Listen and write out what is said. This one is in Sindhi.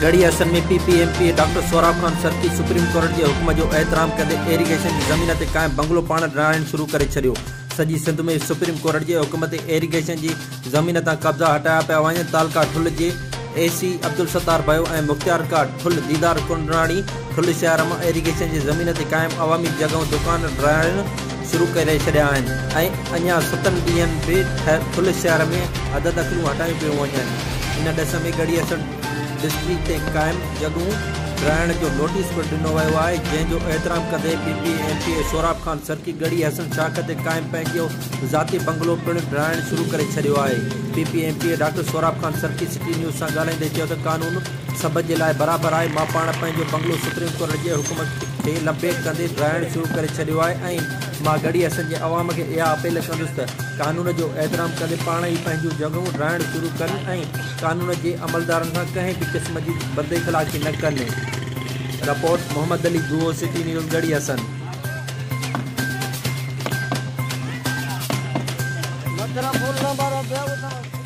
Garhi Hassan ۾ P P M P A doctor Sohrab Khan Sarki supreme court جي حڪم جو احترام ڪندي ايريگيشن جي زمين تي قائم بنگلو پاڻ ڊاهڻ شروع ڪري ڇڏيو. سڄي سنڌ ۾ سپريم ڪورٽ جي حڪم تي ايريگيشن جي زمين تان قبضا هٽايا پيا وڃن. تعلقه ٺل جي اي سي عبدالستار ڀيو ۽ مختيارڪار ٺل ديدار ڪنراڻي ٺل شهر مان ايريگيشن جي زمين تي قائم عوامي جڳهون دڪان ڊاهڻ شروع ڪري ڇڏيا آهن ۽ اڃا ستن ڏينهن به ٺل شهر ۾ حد دخلون هٽايون پيون وڃن. ان ڏس ۾ ڳڙهي حسن ڊسٽرڪٽ تي قائم جڳهون ڊاهڻ جو نوٽيس پڻ ڏنو ويو آهي، جنهن جو احترام ڪندي P P M P A Sohrab Khan Sarki Garhi Hassan شاخ تي قائم پنهنجو ذاتي بنگلو پڻ ڊاهڻ شروع ڪري ڇڏيو آهي. P P M P A doctor Sohrab Khan Sarki city news سان ڳالهائيندي چيو ته قانون سڀ جي لاء برابر آهي، مان پاڻ پنهنجو بنگلو سپريم ڪورٽ جي حڪم کي لبيڪ ڪندي ڊاهڻ شروع ڪري ڇڏيو آهي ۽ مان ڳڙهي حسن جي عوام کي اها اپيل ڪندس ته قانون جو احترام ڪندي پاڻ ئي پنهنجون جڳهون ڊاهڻ شروع ڪن ۽ قانون جي عملدارن سان ڪنهن به قسم جي بداخلاقي نه ڪن. Report, Muhammad Ali Joho, city news, Garhi Hassan. Mathura phone number.